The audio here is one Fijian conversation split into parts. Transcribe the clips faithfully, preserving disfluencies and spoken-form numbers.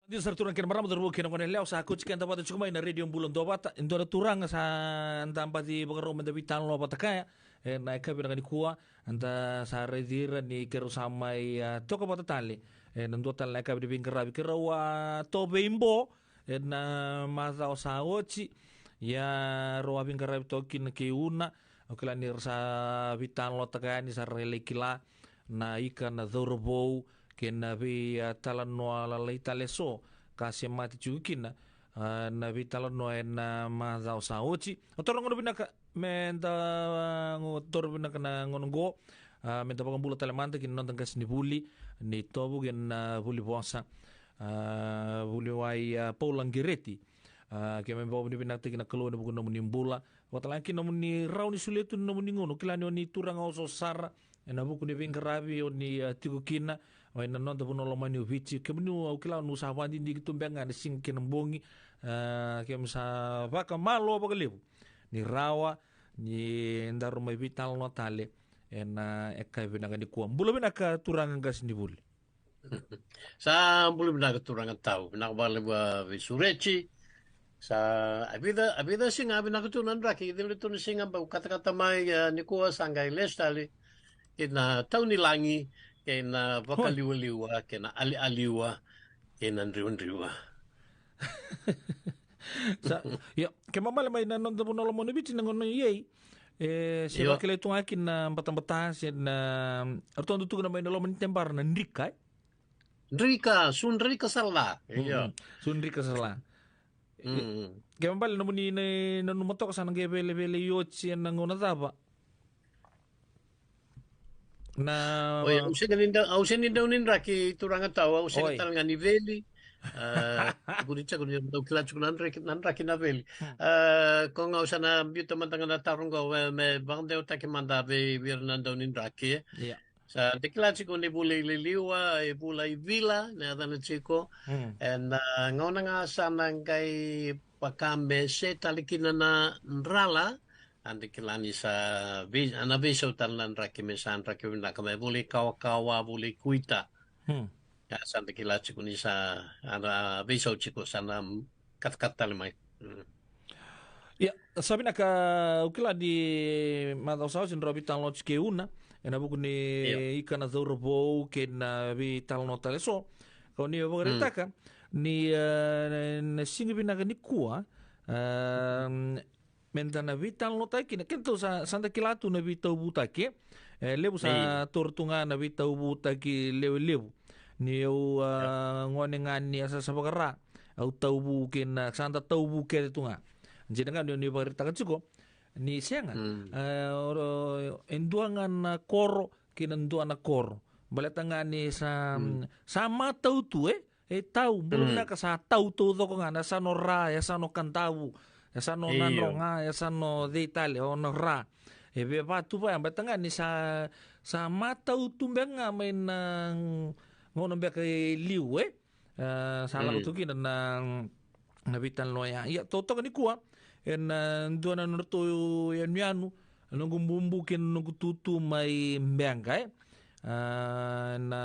Dina sara turaga kei na marama, cauravou kei na goneyalewa, sa kauti keda vata tiko mai na Radio Bula Duavata. E dua na turaga sa da baci vakarau me da veitalanoa vata kaya ena yakavi vinaka nikua. Da sa raici ira ni keirau sa mai, a, toka vata tale ena dua tale na yakavi ni veiqaravi. Keirau a tovo i bo ena macawa sa oti. Ia rau a veiqaravi toka kina kei Una. Au kila ni ra sa veitalanoataka yani, sa ra lai kila na ika na cauravou kei na veitalanoa lalai tale eso ka semati tiko kina, a, na veitalanoa ena macawa sa oti. Au taura na gauna vinaka me da, a, taura vinaka na gauna oqo, a, me da vakabula tale mada ki na noda qasenivuli ni tovo kei na vuli vosa, a, vuli wai, a, Paula Qereti. A, keimami vakavinavinakataki na Kalou ena vuku ni nomuni bula, vakatalega kina nomuni rawa ni solia tu na nomuni gauna. Au kila ni o ni turaga oso sara ena vuku ni veiqaravi o ni, a, tiko kina, o ena noda vanua lomani o Viti. Kemuni, au kila niu sa vakadidike tu beka ga ena siga kei na bogi. A, keimami sa vakamalo vakalevu ni rawa ni daru mai veitalanoa tale ena yakavi vinaka nikua. Bula vinaka turaga qasenivuli. Sa bula vinaka turaga tau, vinaka vakalevu a veisureti. Sa a vica, a vica siga a vinaka tu na draki, e cila tu na siga bau katakata mai, a, nikua sa qai lesu tale ki na tau ni lagi, kei na vakaliwaliwa, kei na alialiwa, kei na driwadriwa. Sa, ia, ke mamale mai na noda vanua lomani o Viti na gauna i ei, e, se, io, vakilai tu ga kina na batabata, se na, a ratou dau tukuna mai na loma ni tebara na drika, e? Drika, sudrika sala. Io. Mm, sudrika sala. Mm. Ke mamale nomuni na, nanuma toka sa na qai velevele i oti ena gauna cava? Na, oi, au sega ni dau, au sega ni dau ni draki turaga tau, au sega, oi, tale ga ni veli. A, kuri tiko ni dau kila tiko na draki, na draki na veli. Hmm. A, ko ga au sa na biuta mada ga na taro qo, e, me vakadewataki mada vei, vei ira na dau ni draki, e. Ia. Sa da kila tiko ni vula i liliwa, e vula i vila, na yacana tiko. Hmm. Ena, a, gauna ga sa na qai vaka me se tale kina na drala, a da kila ni sa vei, a na veisau tale na draki me sa draki vinaka, me vula i kawakawa, vula i kuita. Hmm. Ia sa da kila tiko ni sa, a na veisau tiko, sa na katakata tale mai. Hmm. Ia, sa vinaka, au kila ni macawa sa oti ni drau veitalanoa tiko kei Una ena vuku ni, io, ika na cauravou kei na veitalanoa tale eso. Kau ni vakaraitaka, hmm, ni, e, na, na siga vinaka nikua, e, me da na veitalanoataki kina. Keitou sa, sa da kila tu na veitauvutaki, e? E levu sa, io, taura tu ga na veitauvutaki lewe levu. Niu, a, io, gone ga ni a sa, sa vakara, au tauvu kei na, sa da tauvu kece tu ga. Dina ga ni, ni vakaraitaka tiko ni sega. Hmm. E, o, e dua ga na koro kei na dua na koro. Baleta ga ni sa, hmm, sa matau tu, e? E tau, bula, mm, vinaka, sa tau taucoko ga na yasana o Ra, yasana o Kadavu, yasana o, io, Nadroga, yasana o cei tale, o na Ra. E veva tu vaya, baleta ga ni sa, sa matau tu beka ga mai na gauna beka e liu, e? E, sa lako, mm, tu kina na, na veitalanoa ya. Ia, totoka nikua, ena, e, dua na nodratou yanuyanu, noqu bubu kei na noqu tutu mai Beqa, e? A, na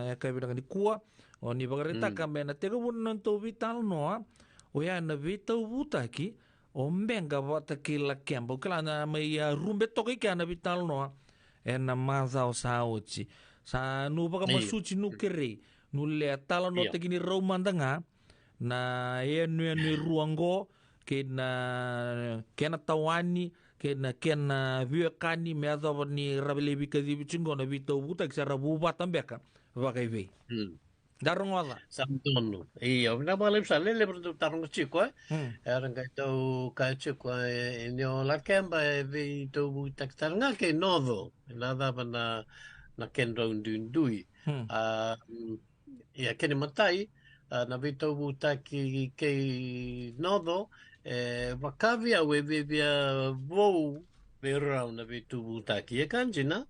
yakavi vinaka nikua, o ni vakaraitaka, mm, me na tekivu na nodatou veitalanoa, oya na veitauvutaki o Beqa vata kei Lakeba. Au kila na mai, a, rube toka i kea na veitalanoa ena macawa sa oti. Sa niu vakamasuti, io, niu kerei, niu lewe talanoataki, io, ni rau mada ga na yanuyanu e rua oqo, kei na kena tawani, kei na kena veiwekani, me yacova ni ra via lai veikacivi tiko qo na veitauvutaki, sa ra vu vata beka vakaivei. Mm. Da rogoca. Sa donu. Io, vinaka vakalevu, sa lelevu era dau taroga tiko, e? Mm. Era qai dau kaya tiko, e, ni o Lakeba e veitauvutaki tale ga kei Noco. Na cava na, na kedrau duidui. Mm. A, mm, ia, kena imatai, a, na veitauvutaki kei Noco, e, vaka vei au e viavia vou vei rau na veitauvutaki. E ka dina,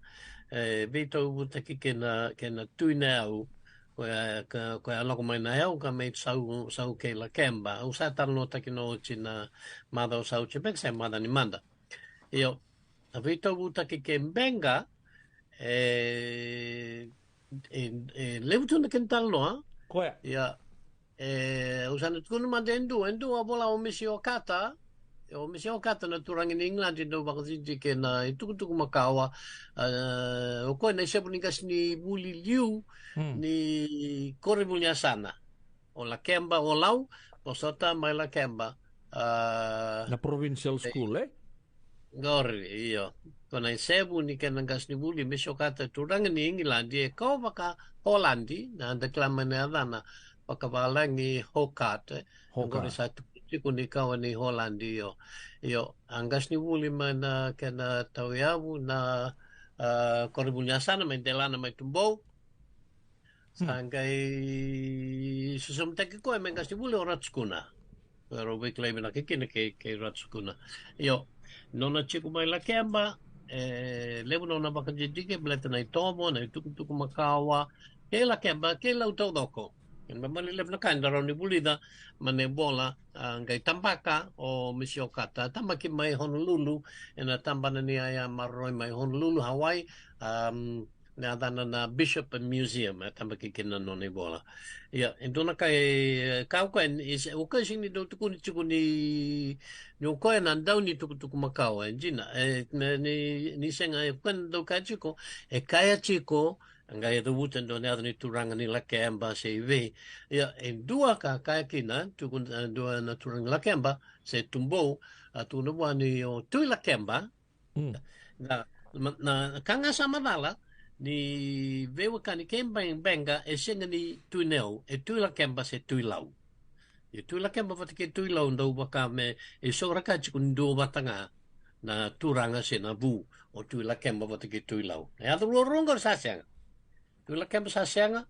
e, veitauvutaki kei na, kei na Tui Nayau, koya ka, koya a lako mai Nayau ka mai sau, sau kei Lakeba. Au sa talanoataki na oti na macawa sa oti, beka se maca ni mada. Io, na veitauvutaki kei Beqa, e, e, e levu tu na kena talanoa. Koya. Ia, E, au sa na tukuna mada e dua, e dua a vola o Misi Okata. E, o Misi Okata na turaga ni Igiladi dau vakadidike na itukutuku makawa. E, o koya na isevu ni qasenivuli liu ni Korevuliasana. O Lakeba, o Lau, o Sota mai Lakeba. A, na provincial school, e? Qori, io. Ko na isevu ni kena qasenivuli, Misi Okata, turaga ni Igiladi, e kau vaka Holadi, na da kila mai na yacana vakavalagi Hokate. Qori sa tukuni tiko ni kawa ni Holadi, io. Io, a qasenivuli mai na kena tauyavu na, a, Korevuliasana mai delana mai Tubou. Sa qai sosomitaki koya me qasenivuli o Ratu Sukuna. Rau veikilai vinaka kina kei, kei Ratu Sukuna. Io, nona tiko mai Lakeba, e levu nona vakadidike, baleta na itovo, na itukutuku makawa, kei Lakeba, kei Lau taucoko. E me mali levu na ka eda rawa ni vulica, ma na ivola, a, qai tabaka o Misi Okata, tabaki mai Honolulu, ena tabana ni yaya maroroi mai Honolulu, Hawaii, a, na yacana na Bishop Museum, e tabaki kina na nona ivola. Ia, e dua na ka e, ka o koya, e, o koya sega ni dau tukuni tiko ni, ni o koya na dau ni tukutuku makawa, e dina, e, ni, ni, ni sega, e o koya na dau kaya tiko, e kaya tiko, qai e cavuta e dua na yaca ni turaga ni Lakeba se i vei. Ia, e dua ka kaya kina, tukuna, e dua na turaga ni Lakeba, se Tubou, a tukuna vua ni o Tui Lakeba, Na, na, na ka ga sa macala, ni veiwekani kei Be-, Beqa, e sega ni Tui Nayau, e Tui Lakeba se Tui Lau. E Tui Lakeba vata kei Tui Lau dau vaka me, e so ra ka tiko ni dua vata ga, na turaga se na vu, o Tui Lakeba vata kei Tui Lau. E yaca ruarua qori sa sega. Tui Lakeba sa sega,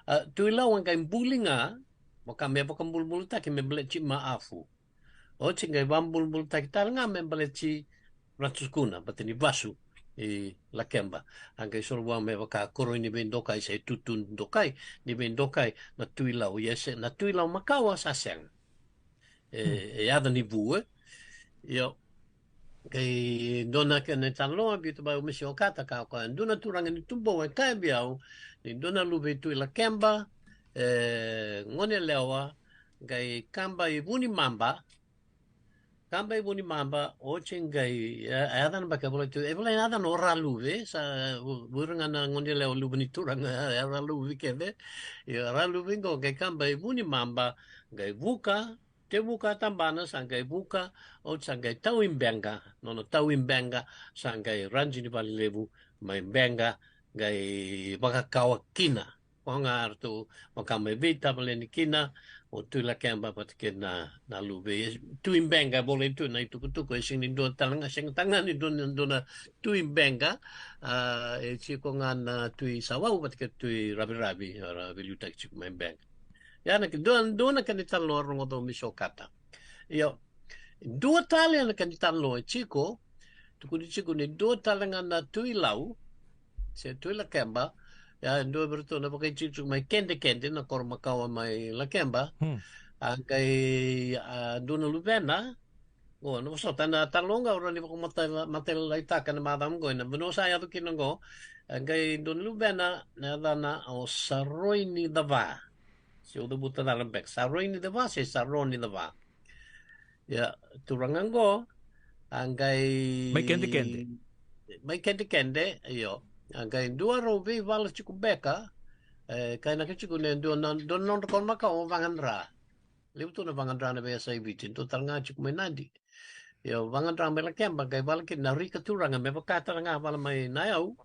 a, Tui Lau e qai buli ga, vaka me vakabulubulutaki me baleti Maafu. Oti qai vakabulubulutaki tale ga me baleti Ratu Sukuna, baleta ni vasu i Lakeba. A qai soro vua me vaka koroi ni veidokai se tutu dokai, ni veidokai na Tui Lau. Ia se, na Tui Lau makawa sa sega. E, e yaca ni vu, e. Io. Qai dua na kena italanoa, biuta mai o Misi Okata ka o koya, dua na turaga ni Tubou e kaya vei au, ni dua na luve i Tui Lakeba, e, gone yalewa, qai kaba i Vunimaba, kaba i Vunimaba, oti qai, e, e yacana beka e volai tu, e volai na yacana o Raluve, sa, vu-, vura ga na gone yalewa luve ni turaga, e Raluve kece, e Raluve qo, qai kaba i Vunimaba, qai vuka, Tevuka tabana, sa qai vuka, oti sa qai tau i Beqa, nona tau i Beqa, sa qai radi ni valelevu mai Beqa, qai vakakawa kina. Ko ga ratou vaka mai veitavaleni kina, o Tui Lakeba vata kei na, na luve. Tui Beqa, volai tu na itukutuku, e sega ni dua tale ga, sega tale ga ni dua, dua na Tui Beqa, a, e tiko ga na Tui Sawau vata kei Tui Raviravi, era veiliutaki tiko mai Beqa. Ia na ke-, dua, dua na kena italanoa rogoca o Misi Okata. Io, dua tale na kena italanoa e tiko, tukuni tiko ni dua tale ga na Tui Lau, se Tui Lakeba, ia e dua vei iratou na vakaitikotiko mai Kedekede, na koro makawa mai Lakeba. A qai, a, dua na luvena, qo, na vosota na italanoa qo, au rawa ni vakamatailalai-, matailalai taka na macawa qo, ena vanua sa yaco kina qo, a qai dua na luvena, na yacana o Saroi ni Cava. Se au cavuta cala beka, Saroi ni Cava, se Saroni Cava. Ia, turaga qo, a qai mai Kedekede. Mai Kedekede, io. A qai dua rau veivala tiko beka, e, kainaka tiko ni dua na, dua na nodra koro makawa o Vagadra. Levu tu na Vagadra na veiyasai Viti, dua tale ga tiko mai Nadi. Io, Vagadra mai Lakeba, qai vala kina na Rika turaga, me vaka tale ga vala mai Nayau.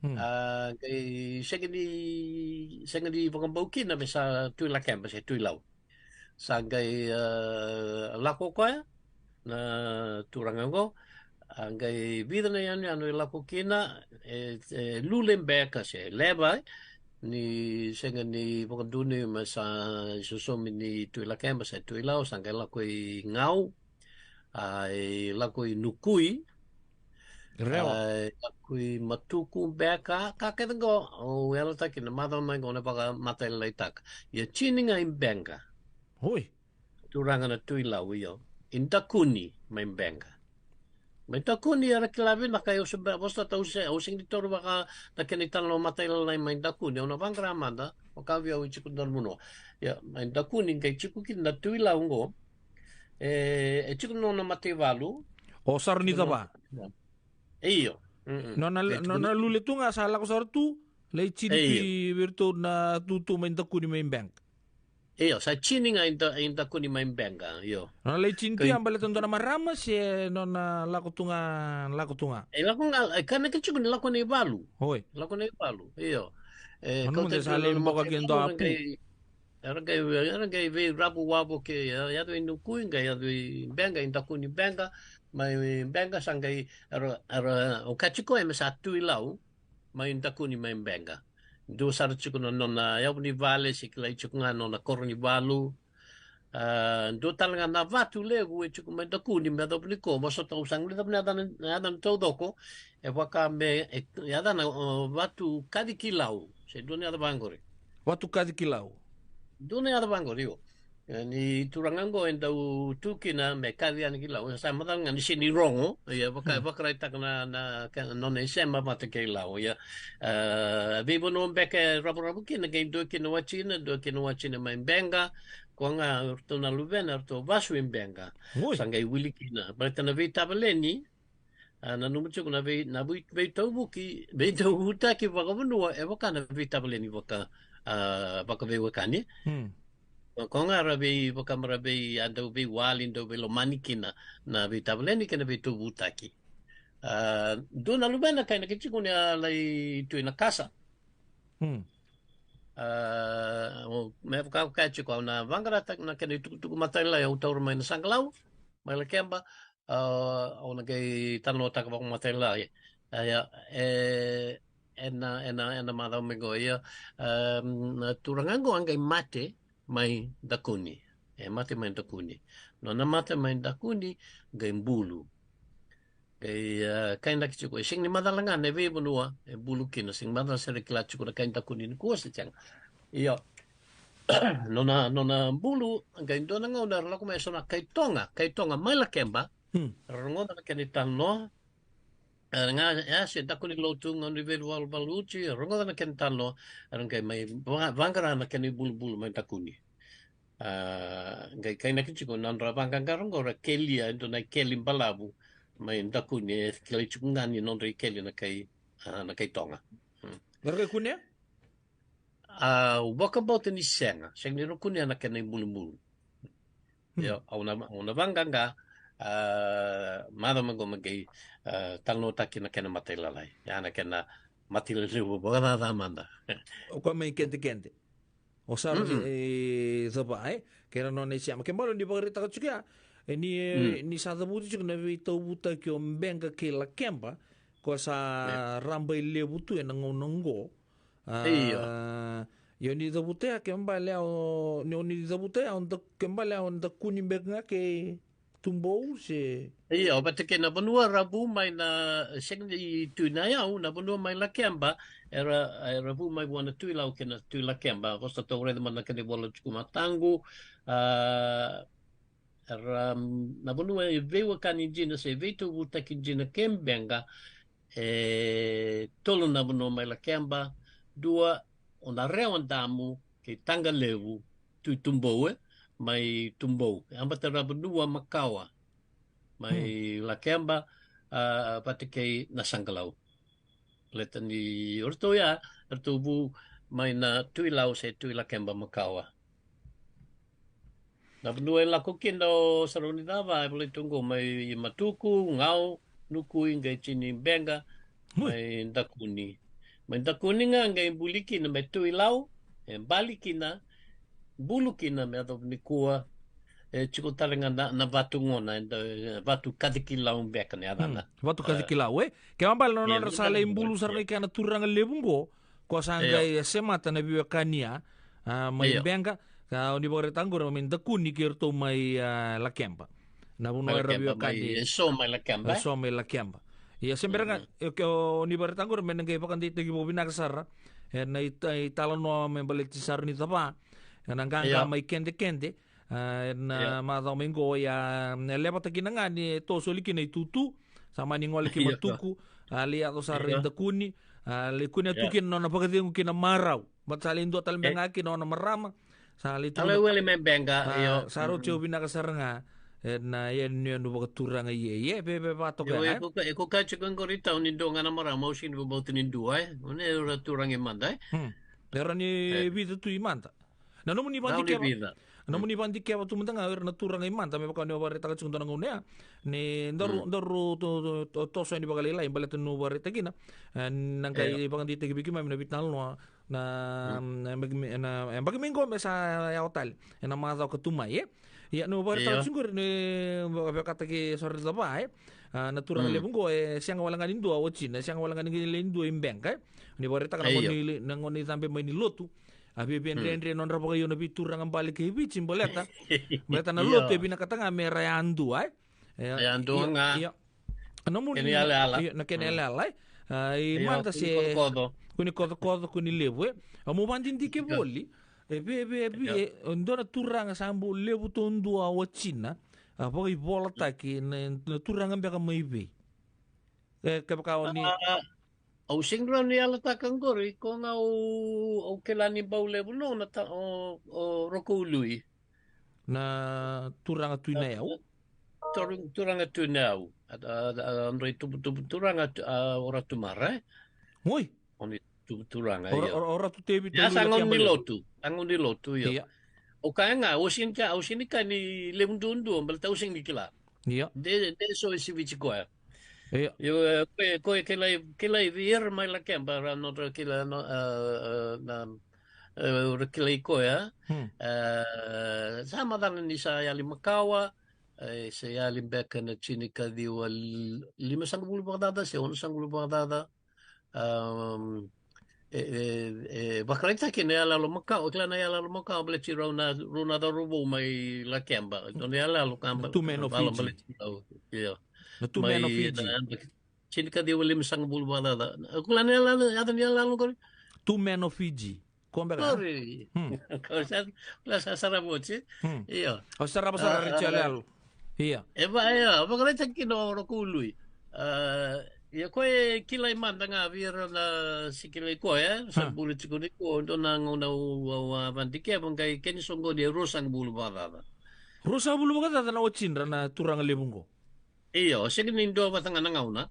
A, qai sega ni, sega ni vakabau kina me sa Tui Lakeba, se Tui Lau. Sa qai, a, lako koya, na turaga qo, a qai vica na yanuyanu e lako kina, e, e lule beka se leva, ni sega ni vakadonui me sa isosomi ni Tui Lakeba se Tui Lau, sa qai lako i Gau, a, e lako i Nukui, Rewa. A, e lako i Matuku beka, ka kece qo, au yalataki na macawa mai qo na vakamatailalai taka. Ia tini ga i Beqa. Oi. Turaga na Tui Lau, io. I Dakuni mai Beqa. Mai Dakuni era kila vinaka, au se bera, vosota, au se, au sega ni taura vaka na kena italanoa matailalai mai Dakuni, au na vaqara mada, vaka vei au e tiko na vanua. Ia, mai Dakuni qai tiko kina na Tui Lau qo, e, e tiko na nona mataivalu. O Saro ni Cava. Io. Mm-mm. Nona, qai tiko nona na lule tu ga sa lako sara tu, lai tini tu i vei iratou na tutu mai Dakuni mai Beqa. Io, sa tini ga i Da-, i Dakuni mai Beqa, io. Nona lai tini tu ya baleta dua na marama se nona lako tu ga, lako tu ga. E lako ga, e ka na ka tiko ni lako na ivalu. Oi. Lako na ivalu, io. E, nona kauta muda sa tiko lai na boka mata ke dua ivalu, pu. Qai, era qai, era qai veiravu wavoki, e, yaco i Nukui, qai yaco i Beqa, i Dakuni Beqa, mai Beqa sa qai, era, era, o ka tiko e me sa Tui Lau, mai Dakuni mai Beqa. Dua sara tiko na nona yavu ni vale, se kilai tiko ga nona koro ni valu. A, dua tale ga na vatu levu e tiko mai Dakuni me yacova ni ko, vosota, au sa guilecava na yacana, na yacana taucoko, e vaka me, e, yacana, o, Vatu Kaci Kilau, se dua na yaca vaqori. Vatu Kaci Kilau. Dua na yaca vaqori, io. E, ni turaga qo e dau tu kina me kaci yani ki Lau, sa macala ga ni sega ni rogo, ia, vaka, vakaraitaka na, na, ka, nona isema vata kei Lau, ia. E, veivanua beka e ravuravu kina, qai dua kina watina, dua kina watina mai Beqa, ko ga ratou na luvena, ratou vasu i Beqa. Oi. Sa qai wili kina. Baleta na veitavaleni, a, nanuma tiko na vei, na vei, veitauvuki, veitauvutaki vakavanua, e vaka na veitavaleni vaka, a, vakaveiwekani. Hmm. Ko ga era vei, vaka mera vei, a dau veiwali, dau veilomani kina na veitavaleni kei na veitauvutaki. A, dua na luvena kainaki tiko ni a lai tu i Nakasa. Hmm. A, o, me vaka, vaka tiko au na vaqara na kena itukutuku matailalai au taura mai na Saqalau, mai Lakeba, a, au na qai talanoataka vakamatailalai. A, ia, e, ena, ena, ena macawa mai qo, ia, em, na turaga qo a qai mate mai Dakuni. E mate mai Dakuni. Nona mate mai Dakuni, qai bulu. Qai, e, kainaki tiko, e sega ni macala ga na veivanua e bulu kina, sega ni macala se ra kila tiko na kai Dakuni nikua se sega. Io. Nona, nona bulu, qai dua na gauna era lako mai eso na kai Toga, kai Toga mai Lakeba. Hmm. Ra rogoca na kena italanoa. Era ga, e, se Dakuni lotu, gauna ni veivaluvaluti, ra rogoca na kena italanoa, era qai mai va-, vaqara na kena ibulubulu mai Dakuni. A, qai kainaki tiko na nodra vaqaqara qo ra kelia e dua na ikeli balavu mai Dakuni, e kilai tiko ga ni nodra ikeli na kai, a, na kai Toga. Hmm. Era qai kunea? A, au vakabauta ni sega, sega ni ra kunea na kena ibulubulu. Hmm. Io, au na, au na vaqaqa, a, macawa mai qo me qai, a, talanoataki na kena matailalai. Ia na kena matailalai levu vakacaca mada. O koya mai kedekede. O Saro ni, mm-mm, e, Cava, e? Kei na nona isema. Ke bale ni vakaraitaka tiko ya, e, ni, e, mm, ni sa cavuti tiko na veitauvutaki o Beqa kei Lakeba, ko sa, e, rabailevu tu ena gauna qo. A, io. Io, ni cavuta ya, ke bale o, ni, ni cavuta ya, o Da-, ke bale o Dakuni beka ga kei Tubou se. Io, vata kei na vanua ra vu mai na, sega ni Tui Nayau, na vanua mai Lakeba, era, era vu mai vua na Tui Lau kei na Tui Lakeba. Vosa tou raica mai na kena ivola tiko mataqu, a, era, na vanua e veiwekani dina se veitauvutaki dina kei Beqa, e tolu na vanua mai Lakeba, dua o Narewa Damu kei Taqalevu, Tui Tubou, e, mai Tubou. E ambata ra vanua makawa mai, hmm, Lakeba, a, vata kei na Saqalau. Baleta ni o ratou ya, ratou vu mai na Tui Lau se Tui Lakeba makawa. Na vanua e lako kina o Saro ni Cava, e volai tu qo mai Matuku, Gau, Nukui, qai tini Beqa, ui, mai Dakuni. Mai Dakuni ga qai buli kina me Tui Lau, e bali kina, bulu kina me yacova nikua, e tiko tale ga na, na vatu gona, e da, e, Vatu Kaci Kilau beka na yacana. Hmm. Vatu Kaci Kilau, e? Ke bale na, io, nodra sa lai bulu sara ga i kea na turaga levu qo, ko sa, io, qai semata na veiwekani ya, a, mai, io, Beqa, ka o ni vakaraitaka qori mai Dakuni kei ratou mai, a, Lakeba. Na vanua mai era Lakeba, veiwekani. Mai, eso mai Lakeba, e? Eso mai Lakeba. Ia se bera ga, mm-hmm, e, ke o ni vakaraitaka qori me na qai vakadeitaki vakavinaka sara, e, na ita-, italanoa me baleti Saro ni Cava, e, na qaqa, io, mai kedekede, a, e, na, io, macawa mai qo, ia, e levata kina ga ni e toso li kina itutu, Sa mani gole ki Matuku, a lai yaco sara i Dakuni, a lai kunea tu kina na nona vakacegu ki na marau. Baleta sa lai dua tale beka ga kina nona marama. Sa lai tu. A lai wele mai beka, io. Sa rauti au vinaka sara ga ena yanuyanu vakaturaga i e, i e, veve vatoka. Io, e, e ko ka, e ko ka tiko qori tau ni dua ga na marama, au sega ni vakabauta ni dua, e. O na era turaga i mada, e. Era ni vica tu i mada. Na nomuni vakadikeva, nomuni vakadikeva tu mada ga o ira na turaga i mada, me vaka ni o vakaraitaka tiko dua na gauna ya. Ni daru, daru to, to, to, toso yani vakalailai, baleta ni o vakaraitaka kina. E, na qai vakadeitaki vei keimami na veitalanoa, na, na, na, na, e, baki mai qo me sa yawa tale. Ena macawa ka tu mai, e. Ia, ni o vakaraitaka tiko qori ni vakavekataki sara ni cava, e. A, na turaga levu qo, e, sega wale ga ni dua, o Jina, e, sega wale ga ni qai lai dua i beka, e. Ni vakaraitaka na gauna ni, na gauna ni cabe mai ni lotu. A via, via dredre nodra vakaio na veituraga bale kei Viti, baleta. Baleta na lotu e vinakata ga me ra yadua, e. E, yadua ga. Ia, na nomuni, kena yalayala. Ia, na kena yalayala, e. A, i mada se kuni kocokoco, kuni levu, e. A mo vakadidike voli. E via, via, via, e, dua na turaga sa bau levu taudua o Jina. A vakaivolataki na, na turaga beka mai vei. E, kevaka o ni. A, au sega ni rawa ni yalataka qori, ko ga au, au kila ni bau levu nona ta, o, o Rokoului. Na turaga Tui Nayau? Turaga, turaga Tui Nayau. A, a, a, a, nodra itubutubu turaga, a, o Ratu Mara, e? Oi. O ni tu, turaga, io. O Ratu Tevita. Ia, sa gauna ni lotu, sa gauna ni lotu, io. Ia. O kaya ga, au sega ni kaya, au sega ni kaya ni levu duadua, baleta au sega ni kila. Ia. De, de so e sivi tiko ya. Ia. Io, e, ko e, ko e kilai, kilai vei ira mai Lakeba, ra nodra kila, no, e, e, na, e, ra kilai koya. E, sa macala ni sa yali makawa, e, sa yali beka na tinikaciwa li-, limasagavulu vakacaca, se onosagavulu vakacaca. Am, e, e, e, vakaraitaki na iyaloyalo makawa, kila na iyaloyalo makawa, baleti rau na, rau na cauravou mai Lakeba. Dua na iyaloyalo ka. Na Two Men of Fiji. Baleti rau. Io. Na Two Men of Fiji. Tinikaciwa limasagavulu vakacaca. Kila na iyaloyalo, yaca ni iyaloyalo qori? Two Men of Fiji. Ko beka? Sorry. Hmm. Ko sa, ko sa sarava oti. Hmm. Io. O sarava sara, a, Richie, a, iyaloyalo. Ia. E va, ia, vakaraitaki kina o Rokoului. A, ia ko e kilai mada ga vei ira na se kilai koya, e? Sa buli tiko ni ko, dua na gauna au, au, a, vakadikeva qai kena soqoni e ruasagavulu vakacaca. Ruasagavulu vakacaca na watidra na turaga levu qo. Io, sega ni dua vata ga na gauna.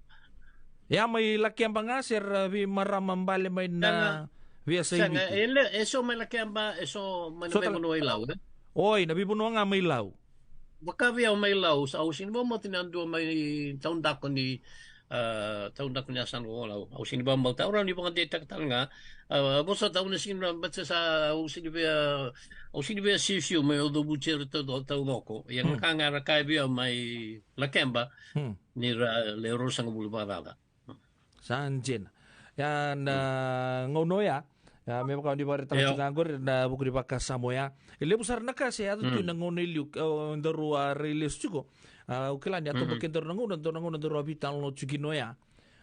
Ia mai Lakeba ga se ra veimarama bale mai na veiyasai Viti? Sega, e le, e so mai Lakeba, e so mai na veivanua i Lau, e? Oi, na veivanua ga mai Lau. Vaka vei au mai Lau, sa au sega ni vakamauta ni a dua mai taudaku ni, a, taudaku ni yasana o Lau. Au sega ni vakamauta, au rawa ni vakadeitaka tale ga. A, vosota au na sega ni vakadeitaka, sa au sega ni via, au sega ni via siusiu mai au cavuti ira tau, taucoko. Ia na ka ga era kaya vei au mai Lakeba, ni ra le ruasagavulu vakacaca. Sa dina. Ia na gauna oya, ia me vaka ni vakaraitaka tiko ga qori na vuku ni vakasama oya. E levu sara na ka se yaco tu na gauna i liu, o daru a rai lesu tiko. A, au kila ni a tobo kedaru na gauna, dua na gauna daru a veitalanoa tiko kina oya.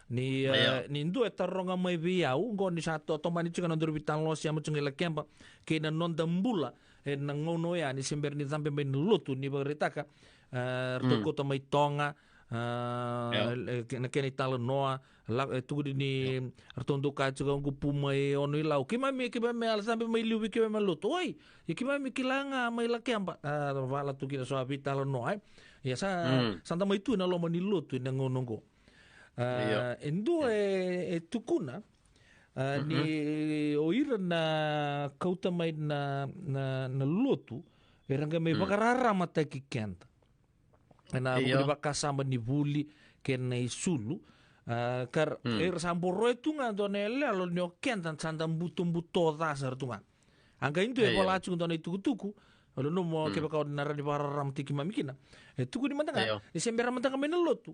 Ni, e, ni dua e taroga mai vei au, qo ni sa to, tomani tiko na nodaru veitalanoa se yaco tiko ga i Lakeba, kei na noda bula, e, na gauna oya, ni se bera ni cabe mai na lotu, ni vakaraitaka, e, ratou kauta mai Toga, a, e, na kena italanoa, la, e, tukuni ni, ratou dau kaya tiko qo pu mai Ono-i-Lau. Keimami, keimami a cabe mai liu vei keimami na lotu. Oi, ia keimami kila ga mai Lakeba. A, vala tu kina so a veitalanoa, e. Ia sa, sa da mai tu ena loma ni lotu ena gauna oqo. A, e dua e, e tukuna, a, ni o ira na kauta mai na, na, na lotu, era qai mai vakararamataki keda. Ena vuku ni vakasama ni vuli kei na isulu. A, ka ra, era sa boroya tu ga dua na iyaloyalo ni o keda sa da butobuto ca sara tu ga. A qai dua e vola tiko dua na itukutuku, au nanuma kevaka o ni na rawa ni vakararamataki keimami kina. E tukuni mada ga, ni se bera mada ga mai na lotu.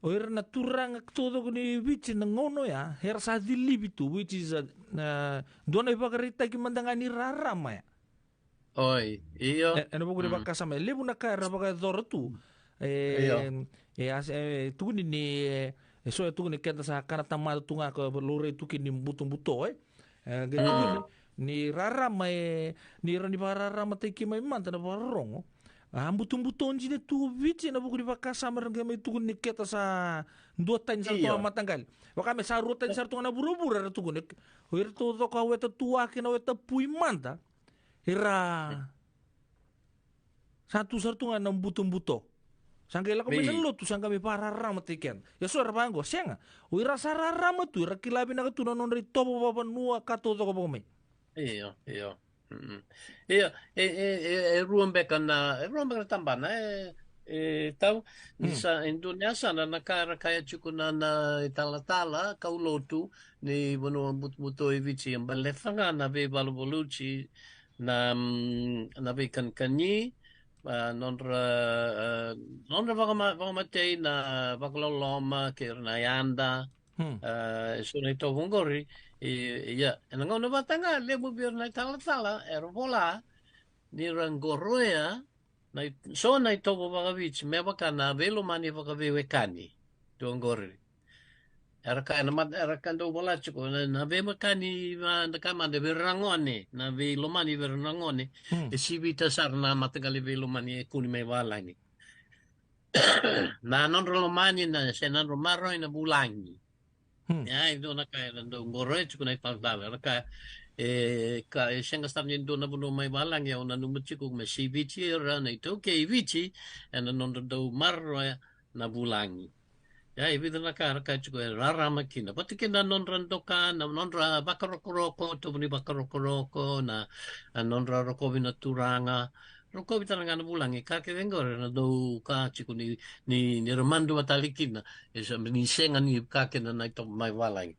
O ira na turaga taucoko ni Viti na gauna oya, era sa cilivi tu, which is a, a, dua na ivakaraitaki mada ga ni rarama ya. Oi, io. E, ena vuku ni vakasama, e levu na ka era vakayacora tu. E, e, a, e tukuni ni, e, e so e tukuni keda sa kana tamata tu ga ko laurai tu kina ni butobuto, e. E, qai tukuni ni rarama, e, ni rawa ni vakararamataki mai mada na vakarorogo. A butobuto dina tu o Viti ena vuku ni vakasama era qai mai tukuni ni keta sa dua tani sara tu ga na mataqali. Vaka me sa rua tani sara tu ga na vuravura era tukuni. O ira taucoko, o Weta Tuwake, na Weta Pui mada, ira sa tu sara tu ga na butobuto. Sa qai lako mai na lotu, sa qai mai vakararamataki keda. Ia so era vaqo, sega. O ira sa rarama tu, era kila vinaka tu na nodra itovo vakavanua ka taucoko vaka mai. Io, io. Mm. Io, e, e, e, e rua beka na, e rua beka na tabana, e, e tau, ni sa, e dua ni yasana na ka era kaya tiko na, na italatala, kaulotu ni vanua butobuto e Viti, e baleta ga na veivaluvaluti, na, mm, na veikanikani, a, nodra, a, nodra vakama-, vakamatei na vakaloloma kei ira na yada, Hmm. A, e so na itovo oqori, e, ia, ena gauna vata ga, levu vei ira na italatala era vola ni ra qoroya na i-, so na itovo vakaviti me vaka na veilomani vakaveiwekani. Tu oqori. Era kaya na mat-, era kaya dau vola tiko na, na veiwekani, na, na ka mada vei ira na gone, na veilomani vei ira na gone. Hmm. E sivita sara na mataqali veilomani e kune mai valagi. Na nodra lomani na, se na nodra maroroi na vulagi. Hmm. Ia, e dua na ka era dau qoroya tiko na italatala, era kaya, e, ka, e sega sara ni dua na vanua mai valagi, au nanuma tiko me siviti ira na iTaukei e Viti ena nodra dau maroroya na vulagi. Ia, e vica na ka era kaya tiko e rarama kina. Vata kei na nodra doka, na nodra vakarokoroko, tovo ni vakarokoroko, na, na nodra rokovi na turaga, rokovi tale ga na vulagi, ka kece oqori era dau kaya tiko ni, ni, ni ra madua tale kina, e sa, ni sega ni ka kina na itovo mai valagi.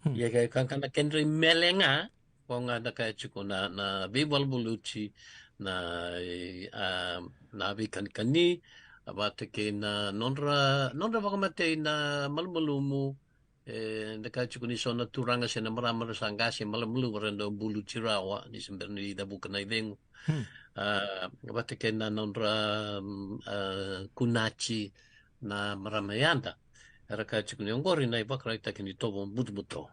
Hmm. Ia ka, ka, ka na kedra imele ga, ko ga na kaya tiko na, na veivaluvaluti, na, e, a, na veikanikani, vata kei na nodra, nodra vakamatei na malumalumu, e, da kaya tiko ni so na turaga se na marama era sa qase malumalumu era dau buluti rawa, ni se bera ni cavuka na icegu. Hmm. A, vata kei na nodra, mm, a, kunati na marama yada. Era kaya tiko ni oqori na ivakaraitaki ni tovo butobuto.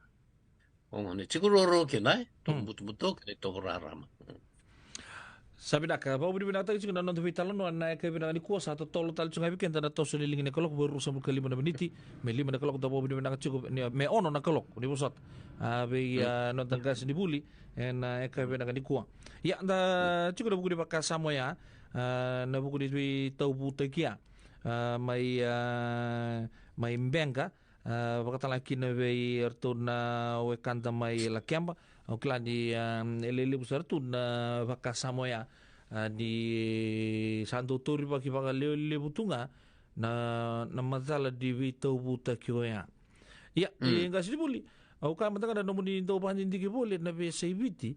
Oqo ni tiko ruarua kina, e, tovo butobuto kei na itovo rarama. Sa vinaka, vakavinavinakataki tiko na noda veitalanoa ena yakavi vinaka nikua, sa totolo tale tiko ga vei keda na toso ni ligi ni kaloko, vo e ruasagavulu ka lima na miniti me lima na kaloko, da vakavinavinaka tiko ni, me ono na kaloko ni vosota. A, vei, a, noda qase ni vuli ena yakavi vinaka nikua. Ia, da tiko na vuku ni vakasama oya, a, na vuku ni veitauvutaki ya, a, mai, a, mai Beqa, a, vakatalega kina vei iratou na wekada mai Lakeba. Au kila ni, a, e lelevu sara tu na vakasama oya, a, ni sa dau taurivaki vakalevulevu tu ga na, na macala ni veitauvutaki oya. Ia, e qase ni vuli, au kaya mada ga na nomuni dau vakadidike voli na veiyasai Viti,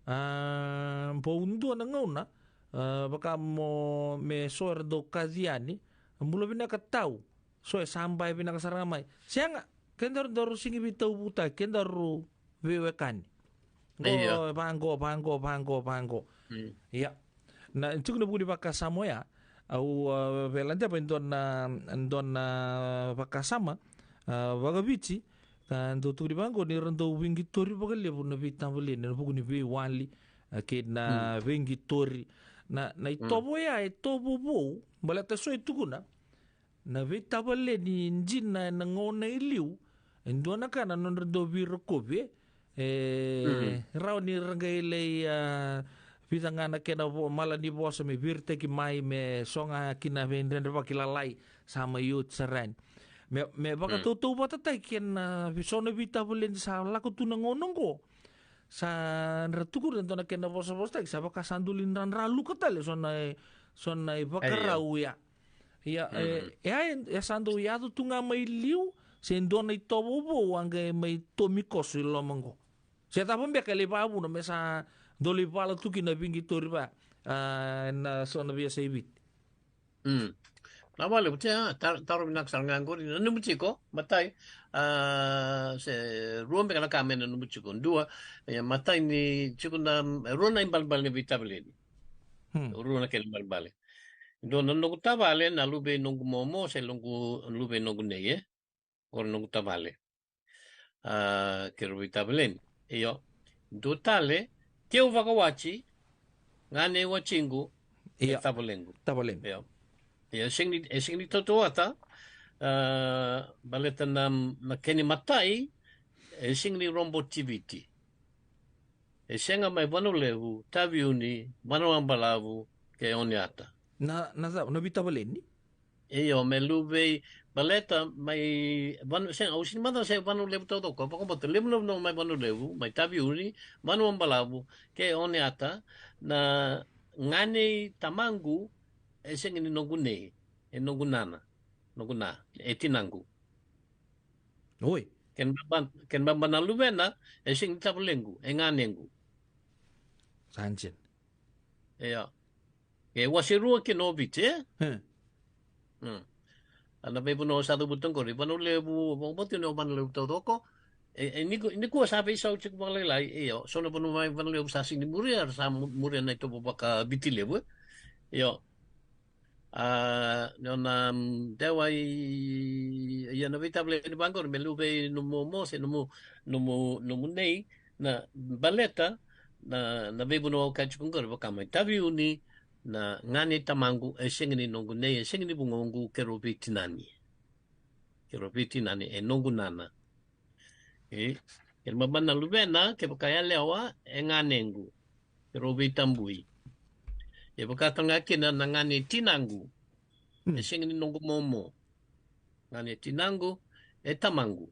a, bau dua na gauna, a, vaka mo, me so era dau kaci yani, a, bula vinaka tau, so e sa bai vinaka sara ga mai. Sega, kedaru daru sigi veitauvutaki, kedaru veiwekani. Io. Qo, vaqo, vaqo, vaqo, vaqo. Mm. Ia. Na, tiko na vuku ni vakasama oya, au, a, veiladeva e dua na, dua na vakasama, a, vakaviti, ka dau tukuni vaqo ni ra dau veiqitori vakalevu na veitavaleni, na vuku ni veiwali, a, kei na veiqitori. Na, na itovo oya, e tovo vou, baleta so e tukuna, na veitavaleni dina ena gauna e liu, e dua na ka na nodra dau veirokovi, e, e rawa ni ra qai lai, a, vica ga na kena vo-, mala ni vosa me viritaki mai, me so ga kina veidredrevaki lalai sa mai oti sara yani. Me, me vakatautauvatataki kei na, a, so na veitavaleni sa lako tu na gauna oqo. Sa dra tukuna e dua na kena vosavosataki, sa vaka sa doli dra, dra luka tale so na, so na ivakarau ya. Ia, e, e, e, e sa dau yaco tu ga mai liu, se dua na itovo vou a qai mai tomikoso i loma qo. Se cava beka e lai vakavuna me sa dau lai vala tu kina veiqitori va, a, na so na veiyasai Viti. Mm. Na vale, vutia, tar-, taro vinaka sara ga qori, nanumi tiko, matai, a, se rua beka na ka me nanumi tiko, dua, e, matai ni tiko na, e, rua na ibalebale ni veitavaleni. Hmm. Rua na kena ibalebale. Dua na noqu tavale, na luve i noqu momo, se noqu, luve i noqu nei, e? Qori noqu tavale. A, kei rau veitavaleni. Io. Dua tale, keu vakawati, gane watiqu, Ia. E tavalequ. Tavalequ. Ia. Ia, e sega ni, e sega ni tautauvata, ah, baleta na, na kena imatai, e sega ni robotiviti. E sega mai Vanua Levu, Taveuni, Vanuabalavu, kei Oniata. Na, na cava, na veitavaleni? Io, me luvei, baleta mai Vanu, sega, au sega ni macala se Vanua Levu taucoko, vakabauta levu na vanua mai Vanua Levu, mai Taveuni, Vanuabalavu, kei Oniata, na ganei tamaqu, e sega ni noqu nei, e noqu nana, noqu na, e tinaqu. Oi. Kena ibalebale, kena ibalebale na luvena, e sega ni tavalequ, e ganequ. Sa dina. Ia. E wase rua kina o Viti, e? Hmm. Hmm. A na veivanua sa cavuta oqori, Vanua Levu, vakabauta ni o Vanua Levu taucoko. E, e, nikua, nikua sa veisau tiko vakalailai, io, so na vanua mai Vanua Levu sa sega ni muria, era sa mu-, muria na itovo vaka-Viti Levu, e? Io. A, ni o na, mm, dewa i, ia na veitavaleni vaqori, me luvei nomu momo, se nomu, nomu, nomu nei, na baleta, na, na veivanua au kaya tiko oqori, vaka mai Taveuni, na ganei tamaqu, e sega ni noqu nei, e sega ni vugoqu, keirau veitinani. Keirau veitinani, e noqu nana. E, kena ibalebale na luvena, kevaka yalewa, e ganequ. Keirau veitabui. E vaka talega kina na ganei tinaqu. Hmm. E sega ni noqu momo. Ganei tinaqu, e tamaqu.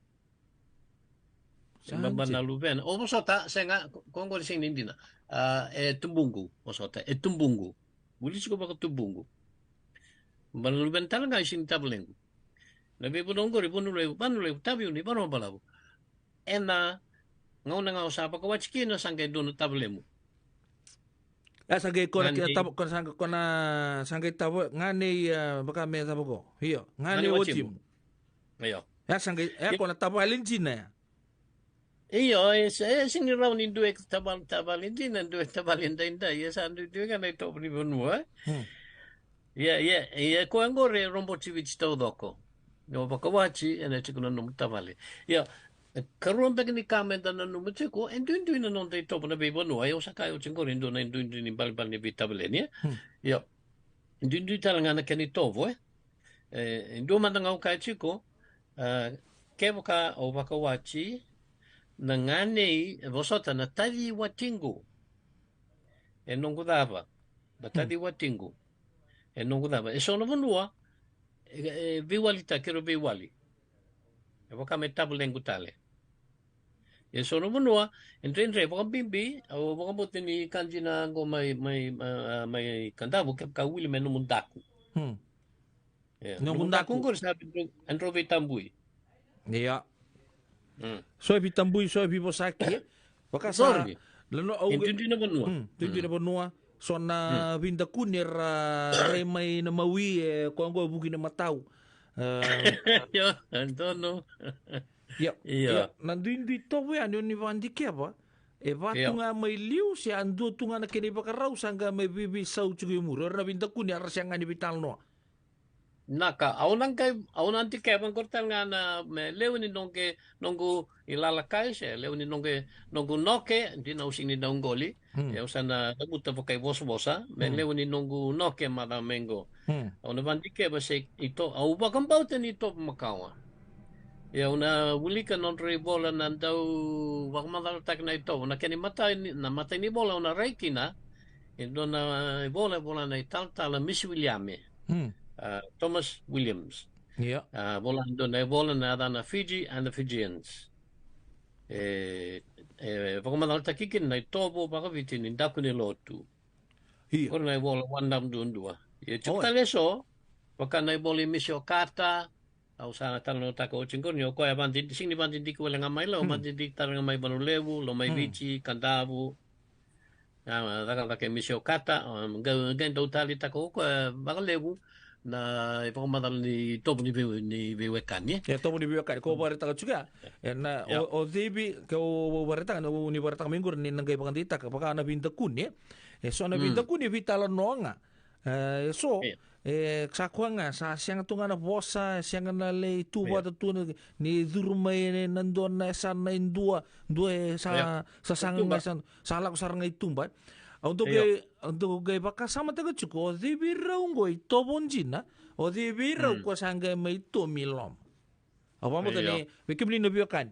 Kena ibalebale na luvena. O vosota, sega, ko, ko oqori sega ni dina. A, e tubuqu, vosota, e tubuqu. Vuli tiko vakatubuqu. Ibalebale na luvena talega e sega ni tavalequ. Na veivanua oqori, Vanua Levu, Vanua Levu, Taveuni, Vanuabalavu. Ena gauna ga o sa vakawati kina sa qai dua na tavalemu. E sa qai kona, kina tava, kona sa qai, kona sa qai tava, ganei, e, vaka me tava ko. Io, ganei watimu. Io. E sa qai, e kona tavale dina ya. Io, e se, e sega ni rawa ni dua e tavale, tavale dina, dua e tavale daidai, e sa duidui ga na itovo ni vanua, e? Hmm. Ia, ia, ia, ko oqori e robotiviti taucoko. Ni o vakawati, ena tiko na nomu tavale. Ia, e karua beka ni ka meda nanuma tiko, e duidui na noda itovo na veivanua, ia au sa kaya oti oqori, e dua na duidui ni ibalebale ni veitavaleni, e? Hmm. Ia, e duidui talega na kena itovo, e? E, e dua mada ga au kaya tiko, a, kevaka o vakawati, na ganei, e vosota na taci watiqu. E noqu cava, na taci watiqu. E noqu cava. E so na vanua, e, e veiwalitaki, keirau veiwali. E vaka me tavalequ tale. E so na vanua, e dredre, vakabibi, au vakabauta ni ka dina qo mai, mai, a, a, mai Kadavu, kevaka wili me nomu daku. Hmm. Ia, noqu daku qori sa vei, drau, e drau veitabui. Ia. Hmm. So e veitabui, so e veivosaki. Vaka sa, qori. Lano au e duidui na vanua. Hmm, duidui na vanua. So na veidakuni era rai mai na mawi e koya qo e vuki na matau. E, io, e donu. Ia, ia. Ia, na duidui tovo yani o ni vakadikeva, e va tu ga mai liu, se a dua tu ga na kena ivakarau, sa qai mai veiveisau tiko i muri. Era na veidakuni, era sega ni veitalanoa. Na ka, au na qai, au na dikeva qori talega na, me levu ni noqu, noqu ilalakai, se levu ni noqu, noqu noke, dina au sega ni dau qoli, hmm, e au sa na cavuta vakaivosavosa, me, hmm, levu ni noqu noke mada mai qo. Hmm. Au na vakadikeva se ito, au vakabauta ni itovo makawa. Ia au na wilika nodrau ivola na dau vakamacalataki na itovo, na kena imatai ni, na imatai ni vola au na rai kina, e dua na ivola, ivola na italatala Misi Wiliame. Hmm. A, Thomas Williams. Ia. A, vola, dua na ivola na yacana Fiji and the Fijians. E, e vakamacalataki kina na itovo vakaviti ni daku ni lotu. Ia. Qori na ivola One Love duadua. Ia, tiko tale eso, vaka na ivola i Misi Okata, au sa na talanoataka oti qori, ni o koya e vakadidi, sega ni vakadidike wale ga mai Lau, hmm, vakadidike tale ga mai Vanua Levu, Lomaiviti, hmm, Kadavu. A, cakacaka e Misi Okata, a, qai, qai dau taleitaka o koya vakalevu na ivakamacala ni itovo ni vei, ni veiwekani. E, itovo ni veiwekani, ko vakaraitaka tiko ya. E, na, ia, o, o Civi, ke o vakaraitaka, na, o ni vakaraitaka mai qori ni na qai vakadeitaka, vaka na veidakuni, e. E so na, hmm, veidakuni e veitalanoa ga. E, e so, ia, e, sa koya ga, sa sega tu ga na vosa, sega na lai tu, ia, vata tu na, ni curu mai na dua na yasana e dua, dua e sa, ia, sa saga ga, sa, sa lako sara ga i tuba. Au dau, ia, qai dou qai vakasamataka tiko, o cei vei rau qo i tovo dina, o cei vei rau ko sa qai mai tomi i loma. Au vakabauta ni vei kemuni na veiwekani,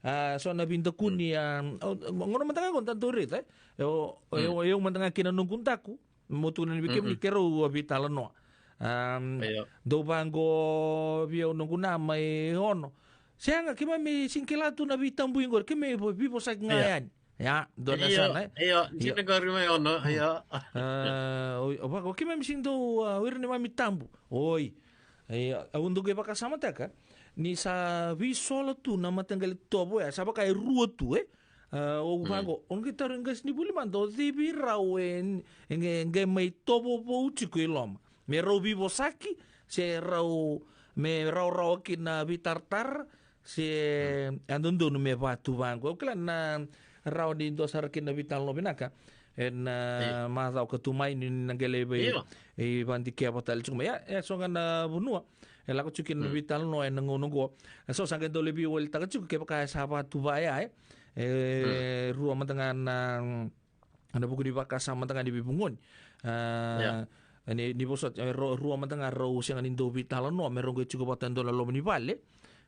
a, so na veidakuni, a, o, o, gauna mada ga qo da dau raica, e, o, o, o, o, mada ga kei na noqu daku, mo tukuna ni vei kemuni, ke rau a veitalanoa. A, dou vaqo vei au noqu na mai ono. Sega, keimami sega ni kila tu na veitabui qori, keimami vo-, veivosaki ga yani. Ia, dua na yasana, e? Io, io, dina qori mai ono, io. A, o, o, vaka, o keimami sega ni dau, a, o ira neimami tabu. Oi. Ia, au dau qai vakasamataka ni sa veisola tu na mataqali tovo ya, sa vaka e rua tu, e? A, au vaqo, au qai tarogi qasenivuli mada, o cei vei rau e, e, e qai mai tovo vou tiko i loma. Me rau veivosaki, se rau, me rawarawa ki na veitaratara, se a dodonu me vatu vaqo. Au kila na rawa ni dua sara kina na veitalanoa vinaka ena macawa ka tu mai ni na qai lai vei, e, vadikeva tale tiko mai. Ia, e so ga na vanua e lako tiko kina na veitalanoa ena gauna oqo. E so sa qai dau lai veiwalitaka tiko kevaka e sa vatu va ya, e. E rua mada ga na na vuku ni vakasama mada ga ni veivugoni. A, ni, ni vosoti, e, ru-, rua mada ga rau sega ni dau veitalanoa, me rau qai tiko vata e dua na loma ni vale.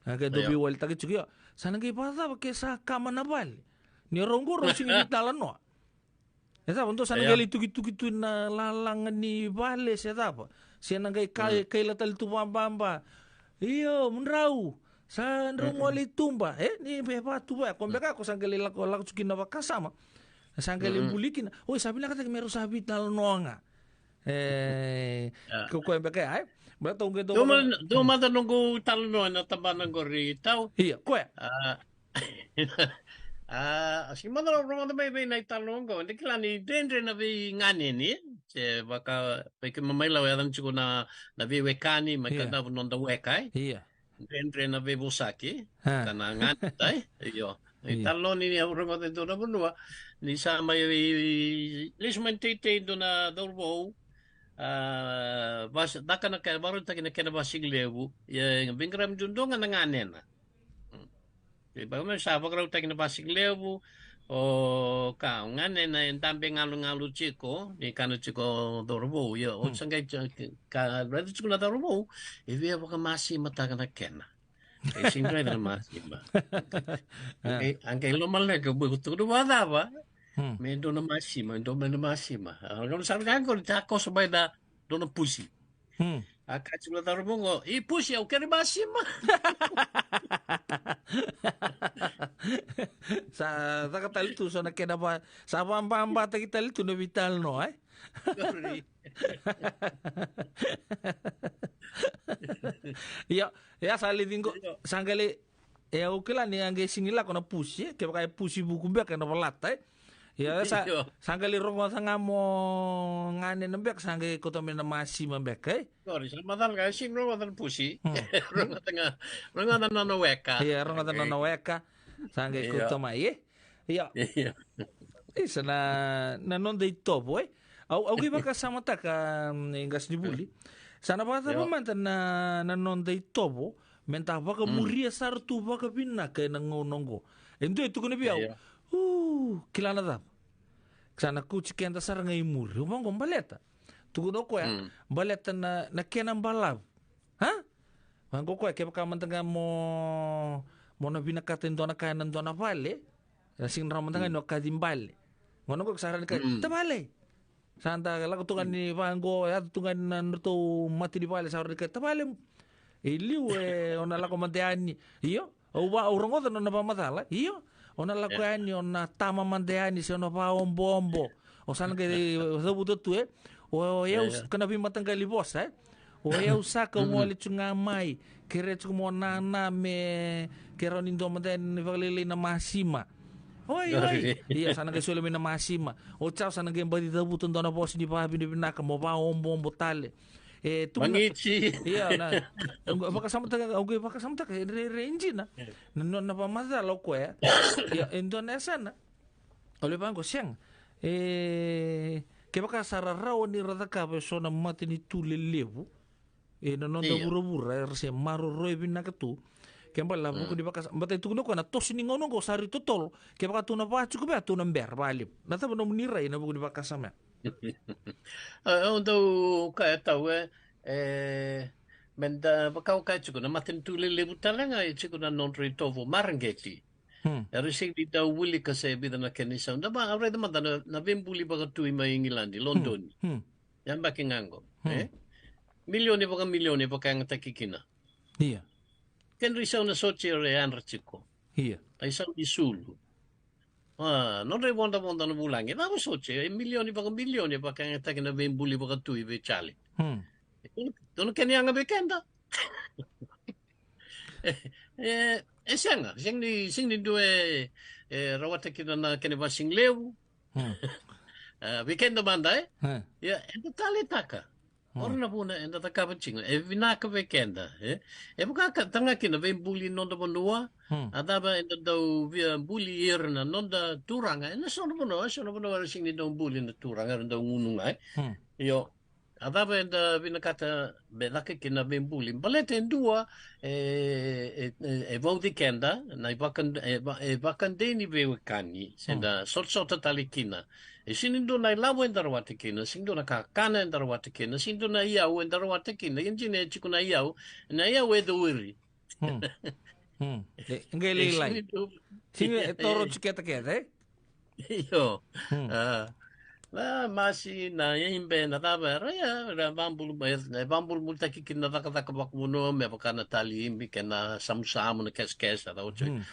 A, qai dau veiwalitaki tiko, io. Sa na qai vakacava ke sa kama na vale? Ni rau qo rau sega ni veitalanoa. E cava, dua sa na qai lai tukituki tu na lalaga ni vale se cava. Se na qai ka-, kaila tale tu vababa. Io, mudrau. Sa drau gole i tuba. E, ni me vatu va ya. Ko beka ko sa qai lai lako, lako tiko kina vakasama. Sa qai lai buli kina. Oi, sa vinakataki me rau sa veitalanoa ga. E, ko koya beka ya, e? Baleta au qai dau vaka- dou mada noqu talanoa ena tabana qori, Tau. Ia, koya. A, a, sega mada rogoca mai vei na italanoa oqo. De kila ni dredre na veiganeni, e? Se vaka, vei keimami mai Lau e yacana tiko na, na veiwekani, mai Kadavu noda weka, e? Ia. Dredre na veivosaki. A. Ka na ganeda, e? Io. Ia. Italanoa ni au rogoca e dua na vanua, ni sa mai lesu mai na teitei e dua na cauravou, a, vas-, caka na ke-, vakarautaki na kena vasigalevu. Ia, e veiqaravi duadua ga na ganena. Mm. E vaka me sa vakarautaki na vasigalevu, o ka, o ganena e dabe galugalu tiko, ni kana tiko o cauravou, ia, o sa qai, ka raica tiko na cauravou, e via vakamasimataka na kena. E sega ni raica na masima. A qai lomaleka, bui, ko tukuna vakacava? Me dua na masima, e dua mai na masima. A, gauna sa qai qo, ni takoso mai na dua na pusi. A kaya tiko na cauravou qo, "I pusi, au kere masima." Sa caka tale tu so na kena va-, sa vababataki tale tu na veitalanoa, e? Io, ia sa lai ciqo, sa qai lai, e, au kila ni a qai sega ni lako na pusi, e, kevaka e pusi vuku beka ena valata, e. Ia, sa, sa qai lai rogoca ga mo ganena beka, sa qai kauta mai na masima beka, e. Sorry, sa macala ga, e sega ni rogoca na pusi. Rogoca ga, rogoca na nona weka. Ia, rogoca na nona weka. Sa qai kauta mai, e. Ia. Ia. Isa na, na noda itovo, e. Au, au qai vakasamataka, mm, e qasenivuli. Sa na vakacava mada na, na noda itovo, me da vakamuria sara tu vakavinaka ena gauna oqo. E dua e tukuna vei au. Ia. U, kila na cava? Sa na kauti keda sara ga i muri. Au vaqo baleta. Tukuna o koya, baleta na, na kena balavu. Ha? Vaqo koya, kevaka mada ga mo, mo na vinakata e dua na ka ena dua na vale, na sega ni rawa mada ga ni o kaci bale. Gauna qo sa rawa ni kaya, tavale. Sa da lako tu ga ni vaqo, yaco tu ga na nodratou mata ni vale, sa rawa ni kaya, tavale. I liu e, o na lako mada yani. Io, au va, au rogoca na nona vakamacala. Io, o na lako yani, o na tama mada yani, se o na vaoboobo. O sa na qai cavuta tu, e. O, o yau, ka na veimataqali vosa, e. O yau saka au gole tu ga mai. Kerea tiko mo nana me, ke rawa ni dua mada yani vakalailai na masima. Oi, oi. Ia, sa na qai soli mai na masima. O Jao sa na qai baci cavuta dua na vosa ni vakavinavinaka mo vaoboobo tale. E, tukuna. Ia, na, au qai vakasamataka, au qai vakasamataka, e rairai dina. Na, na, na vakamacala o koya. Ia, e dua na yasana. Au lai vaqo, sega. E, kevaka sa ra rawa ni ra cakava e so na matanitu lelevu. E, na noda vuravura, era se maroroi vinaka tu. Ke bale na vuku ni vakasa-, baleta e tukuna o koya na toso ni gauna oqo sa ri totolo. Kevaka tou na vaka tiko vei, tou na bera vakalevu. Na cava nomuni rai na vuku ni vakasama ya? Au dau kaya tau e, e, me da vaka au kaya tiko na matanitu lelevu tale ga e tiko na nodra itovo mareqeti. Hmm. Era sega ni dau wilika se vica na kena isau. Da va, au raica mada na, na veibuli vakatui mai Igiladi, Lodoni. Hmm. Yabaki ga qo, hmm, e? Milioni vakamilioni e vakayagataki kina. Ia. Kena isau na sotia era yadra tiko. Ia. Na isau ni sulu. A, nodra ivodavoda na vulagi. Cava sotia, e milioni vakamilioni e vakayagataki na veibuli vakatui vei Charlie. Hmm. Dua na kena yaga vei keda. E, e, e sega, sega ni, sega ni dua e, e rawata kina na kena vasigalevu. Hmm. E, vei keda mada, e? Hmm. Ia, eda taleitaka. Hmm. Ora na vuna eda cakava tiko, e vinaka vei keda, e? E vaka ka, taga kina veibuli noda vanua, hmm, a cava eda dau via buli ira na noda turaga, ena so na vanua, so na vanua era sega ni dau buli na turaga, era dau gunu ga, e? Hmm. Io, a cava eda vinakata me caka kina veibuli? Baleta e dua, e, e, e, e vauci keda, na ivaka, e, va-, e vakadei ni veiwekani, se da sotasota tale kina. E sega ni dua na ilavo eda rawata kina, sega ni dua na kakana eda rawata kina, sega ni dua na iyau eda rawata kina, ia dina e tiko na iyau, na iyau e cowiri. Hmm. Hmm. E, qai lailai. Sega ni dua. Sega, e toro tiko kece kece, e? Io. Hmm. A. Na masi, na ibe, na cava, era ia, era vabulu, e, e vabulubulutaki kina na cakacaka vakavanua, me vaka na tali ibe, kei na samusamu, na kesekese, a cava tiko. Hmm.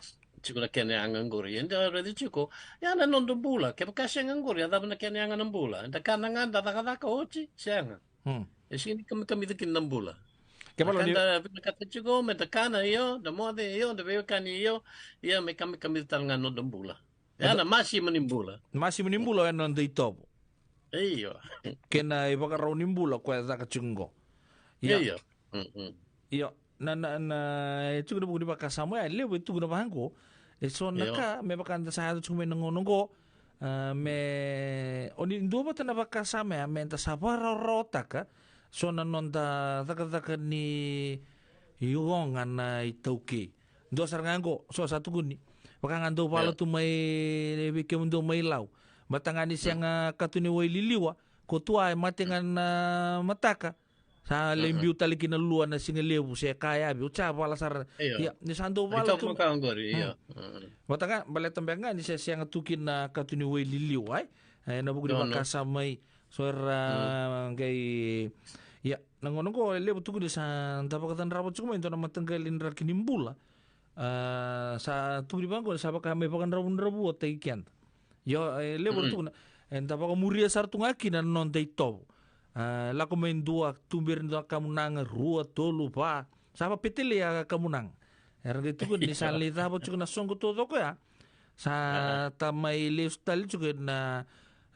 Tiko na kena yaga qori. Eda raica tiko, ia na noda bula, kevaka sega qori, a cava na kena yaga na bula? Eda kana ga, da cakacaka oti, sega. Hmm. E sega ni kamikamica kina na bula. Kevaka da vinakata tiko me da kana, io, da moce, io, da veiwekani, io, ia me kamikamica tale ga na noda bula. Ia na masima ni bula. Masima ni bula, e noda itovo. Io. Kei na ivakarau ni bula koya e caka tiko qo. Ia. Io. Mm, mm. Io, na, na, na, e tiko na vuku ni vakasama ya, e levu e tukuna vaqo. E so na ka, me vaka da sa yaco tiko mai na gauna qo. A, me, o ni dua vata na vakasama ya, me da sa vakarawarawataka so na noda cakacaka ni ioga na iTaukei. Dua sara ga qo, so sa tukuni. Vaka ga dau vala tu mai vei kemudou mai Lau. Vata ga ni sega katuniwai liliwa, ko tua e mate ga na mataka. Sa lai biu tale kina lua na siga levu se ka yavi, oti sa vala sara. Io. Ia, ni sa dau vala tu. Io. Mm. Vata ga, baleta beka ga ni se sega tu kina katuniwai liliwa, e? E, na vuku ni vakasama mai. So era qai, ia, na gauna qo e levu tukuni sa da vakacadrava tiko mai dua na mataqali draki ni bula. A, sa tukuni vaqo, sa vaka me vakadravudravutaki keda. Io, e levu era tukuna, eda vakamuria sara tu ga kina na noda itovo. A, lako mai dua, tuberi dua kamunaga, rua, tolu, va. Sa vakapetelei a kamunaga. Era qai tukuna ni sa lai cava tiko na soqo taucoko ya. Sa ta mai lesu tale tiko na,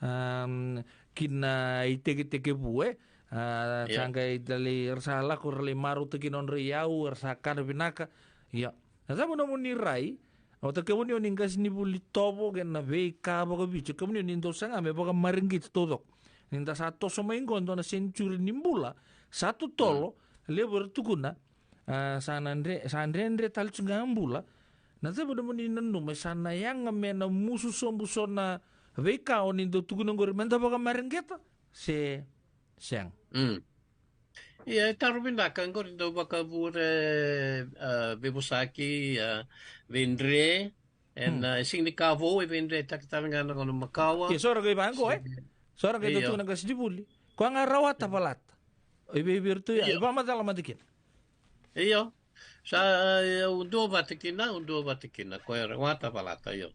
am, kina itekitekivu, e. A, sa qai talei, era sa lako, era lai marautaki na nodra iyau, era sa kana vinaka. Ia. Na cava nomuni rai, o ta kemuni o ni qasenivuli tovo kei na veika vakaviti, o kemuni o ni dau saga me vakamareqeti taucoko. Ni da sa toso mai qo dua na senituri ni bula sa totolo, levu era tukuna, a, sa na dre, sa dredre tale tu ga a bula. Na cava nomuni nanuma, sa na yaga me na musu sobu so na veika o ni dau tukuna qori me da vakamareqeta se sega? Mm. Ia, e taro vinaka, qori dau vakavure, a, veivosaki, a, veidre, e na, e sega ni ka vou, e veidretaki tale ga na gauna makawa. Ia, so ra qai vaqo, e? So ra qai dau tukuna na qasenivuli. Koya ga rawata valata. O i vei vei iratou ya, e vakamacala mada kina. Io. Sa, e, au duavata kina, au duavata kina, koya rawata valata, io.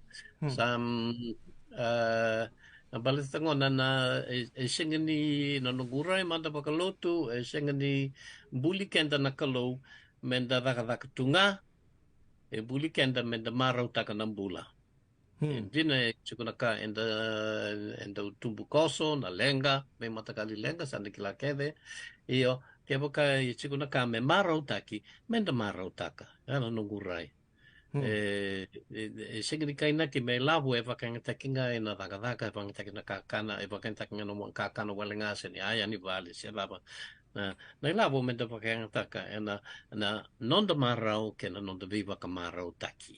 Sa, mm, e, na baleta gona na, e, e sega ni, na noqu rai mada vakalotu, e sega ni buli keda na Kalou me da cakacaka tu ga, e buli keda me da marautaka na bula. E dina e tiko na ka eda, eda tubu koso, na leqa, me matakali leqa, sa da kila kece. Io, kevaka e tiko na ka me marautaki, me da marautaka. Ya na noqu rai. E, e, e sega ni kainaki me ilavo e vakayagataki ga ena cakacaka, e vakayagataki na kakana, e vakayagataki ga na kakana wale ga se ni aya ni vale, se cava. Na, na ilavo me da vakayagataka ena, na noda marau kei na noda veivakamarautaki.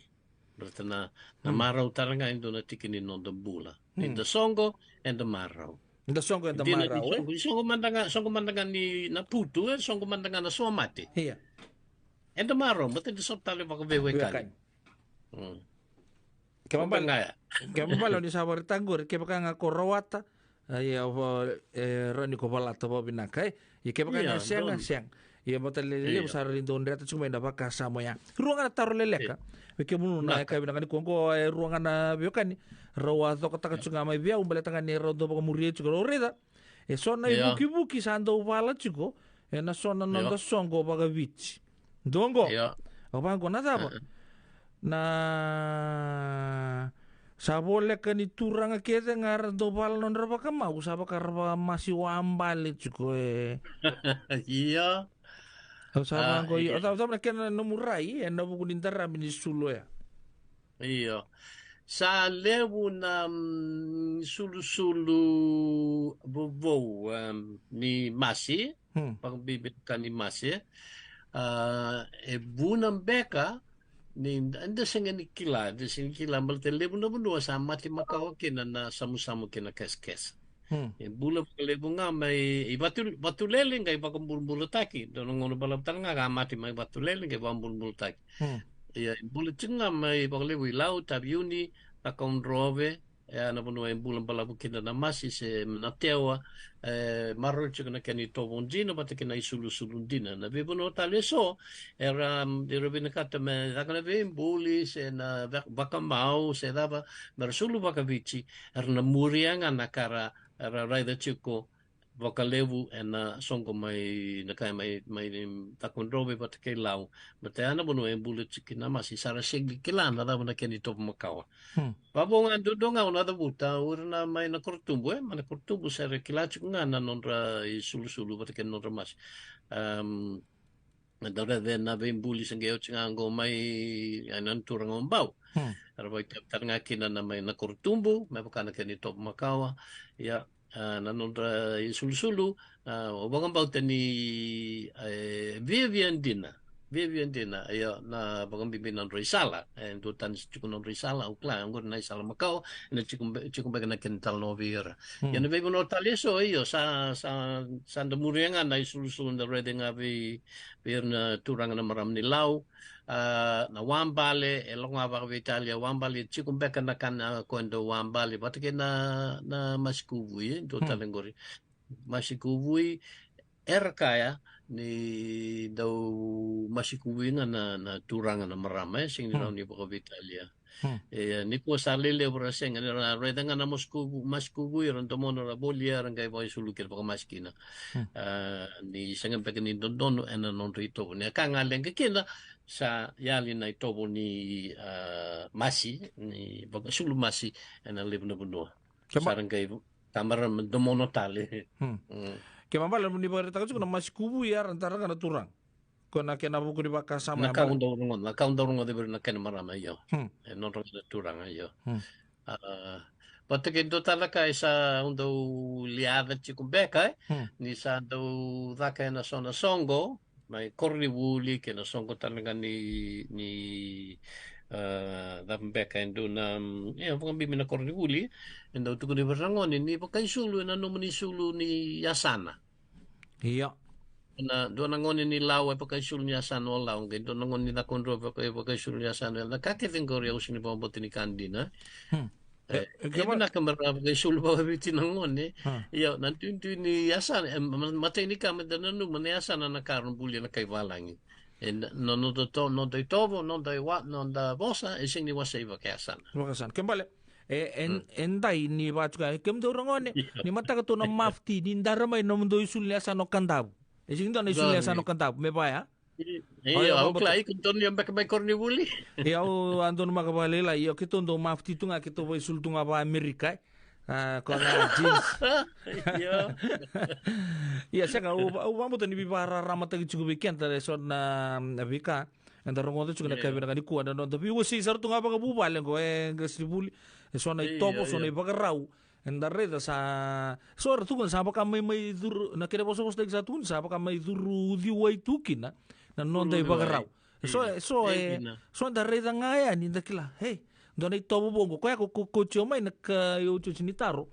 Baleta na, na marau tale ga e dua na tiki ni noda bula. Ni da soqo, eda marau. Da soqo eda Dina ni marau, e? Soqo, soqo mada ga, soqo mada ga ni na putu, e soqo mada ga na somate. Ia. Eda marau, mata ni sota tale vakaveiwekani. Veiwekani. Mm. Kevaka Sota bale, ga ya. Kevaka bale ni sa varitaka qori, kevaka ga ko rawata, a, ia, o, e, rawa ni ko valata vakavinaka, e? Ia kevaka Ia, ga sega, donu. Sega. Ia mata lelevu Ia. Sa rawa ni dau dreta tiko mai na vakasama ya. Rua ga na taro leleka. Ia. Vei kemunu na Naka. Yakavi vinaka nikua qo, e, rua ga na veiwekani. Rau a cokotaka tiko ga mai vei au, baleta ga ni rau dau vakamuria tiko, rau raica. E so na Io. Ivukivuki sa dau vala tiko, e na so na noda Io. Soqo vakaviti. Dua qo. Io. Au vaqo na cava? Uh-uh. Na sa voleka ni turaga kece ga ra dau vala nodra vakamau, sa vaka ra vakamasi wabale tiko e. Io. Au sa Ah, vaqo, io. Io. Au sa, au sa na kena nomu rai, e na vuku ni darami ni sulu ya. Io. Sa levu na, mm, sulusulu vovou, em, ni masi, Hmm. vakabibi ka ni masi. Ah, e vuna beka ni da, da sega ni kila, da sega ni kila, baleta levu na vanua sa mate makawa kina na samusamu kei na kesakesa. Hmm. E bula vakalevu ga mai, i vatu, vatulele qai vakabulabulataki. Dua na gauna balavu tale ga ka mate mai vatulele qai vakabulabulataki. Hmm. Ia, e bula tiko ga mai vakalevu i Lau, Taveuni, Cakaudrove, e a na vanua e bula balavu kina na masi se na tewa, e maroroi tiko na kena itovo dina vata kei na isulusulu dina. Na veivanua tale eso, era, era vinakata me caka na veibuli se na va-, vakamau se cava, me ra sulu vakaviti, era na muria ga na ka ra, ra raica tiko vakalevu e na soqo mai, na ka mai, mai Cakaudrove vata kei Lau. Baleta ya na vanua e bula tiko kina na masi, sa ra sega ni kila na cava na kena itovo makawa. Hmm. Vavo ga duadua ga au na cavuta, o ira na mai na Korotubu, e, mai na Korotubu sa ra kila tiko ga na nodra isulusulu vata kei na nodra masi. Em, Dau raica na veibuli se qai oti ga qo mai, e, na turaga o Bau. Hmm. Era vakaitavi tale ga kina na mai na Korotubu, me vaka na kena itovo makawa. Ia, a, na nodra isulusulu, a, au vakabauta ni, e, viavia dina. Viavia dina, ia, na vakabibi na nodra isala. E, duatani tiko na nodra isala, au kila, oqori na isala makawa, e na tiko be-, tiko beka na kena italanoa vei ira. Hmm. Ia na veivanua tale eso, io, sa, sa, sa da muria ga na isulusulu da raica ga vei vei ira na turaga na marama ni Lau, a, na wabale, e lako ga vakaveitalia, wabale, e tiko beka na ka na koya dau wabale vata kei na, na masi kuvui, e, dua Hmm. tale qori. Masi kuvui, era kaya ni dau masi kuvui ga na, na turaga na marama, e, sega ni Hmm. rawa ni vakaveitalia. Hmm. E, nikua sa lelevu ra sega, ni ra raica ga na masi kuvu-, masi kuvui, ra domona ra volia, ra qai vakaisulu kina vakamasi kina. Hmm. A, ni sega beka ni dodonu e na nodra itovo. Ni a ka ga leqa kina, sa yali na itovo ni, a, masi, ni vakaisulu masi e na levu na vanua. Kema- Sa ra qai tamara domona tale. Hmm. Hmm. Kena ibalebale ni vakaraitaka tiko na masi kuvui, era dara ga na turaga. Ko na kena vuku ni vakasama Na ya ka bale. Au dau rogoca, na ka au dau rogoca vei ira na kena marama, io. Hmm. E nodra ga na turaga, io. Hmm. A, vata kei dua tale ka e sa au dau liaca tiko beka, e. Hmm. Ni sa dau caka e na so na soqo, mai koronivuli, kei na soqo tale ga ni, ni, a, cava beka e dua na, e, vakabibi na koronivuli, e dau tukuni vei ira na gone, ni vakaisulu, e na nomuni sulu ni yasana. Io. Na, dua na gone ni Lau e vakaisulu ni yasana o Lau, qai dua na gone ni Cakaudrove e vaka-, e vakaisulu ni yasana. Na ka kece qori au sega ni vakabauta ni ka dina. Hmm. E, e, e kevaka vinaka me ra vakaisulu vakaviti na gone. Hmm. Io, na duidui ni yasana, e, ma-, ma-, matai ni ka me da nanuma na yasana na ka ra bulia na kai valagi. E, na, na noda to-, noda itovo, noda iwa-, noda vosa, e sega ni wasei vakayasana. Vakayasana. Kena ibalebale, e, e, Hmm. e dai ni vaka tiko ya, kemudou ra gone, Io. Ni mataka tou na mafiti, ni dara mai nomudou isulu ni yasana o Kadavu. E sega ni dua na isulu ni Dua yasana o ni. Kadavu, me vaya. I-, Io, io, au au kila, bauta. Iko donu ia beka mai koronivuli. Io, au a donumaka vakalailai, io, keitou dau mafiti tu ga, keitou vakaisulu tu ga vaka Amerika, e. A, ko na jeans. Io. Ia, sega, au, au vakabauta ni veivakararamataki tiko vei keda, e so na, na veika. Eda rogoca tiko na Io. Ka vinaka nikua, na noda veiwasei sara tu ga vakavuvale qo, e qasenivuli. E so na Io, itovo, so na io. Ivakarau. Eda raica sa, so era tukuna sa vaka mai, mai curu, na kena vosavosataki sa tukuna sa vaka mai curu uciwai tu kina na noda Curu uciwai. Ivakarau. So, Io. So, Ei, e, ina. So da raica ga yani da kila, hei, dua na itovo vou qo, koya ko, ko, ko tio mai na ka, iotioti ni taro.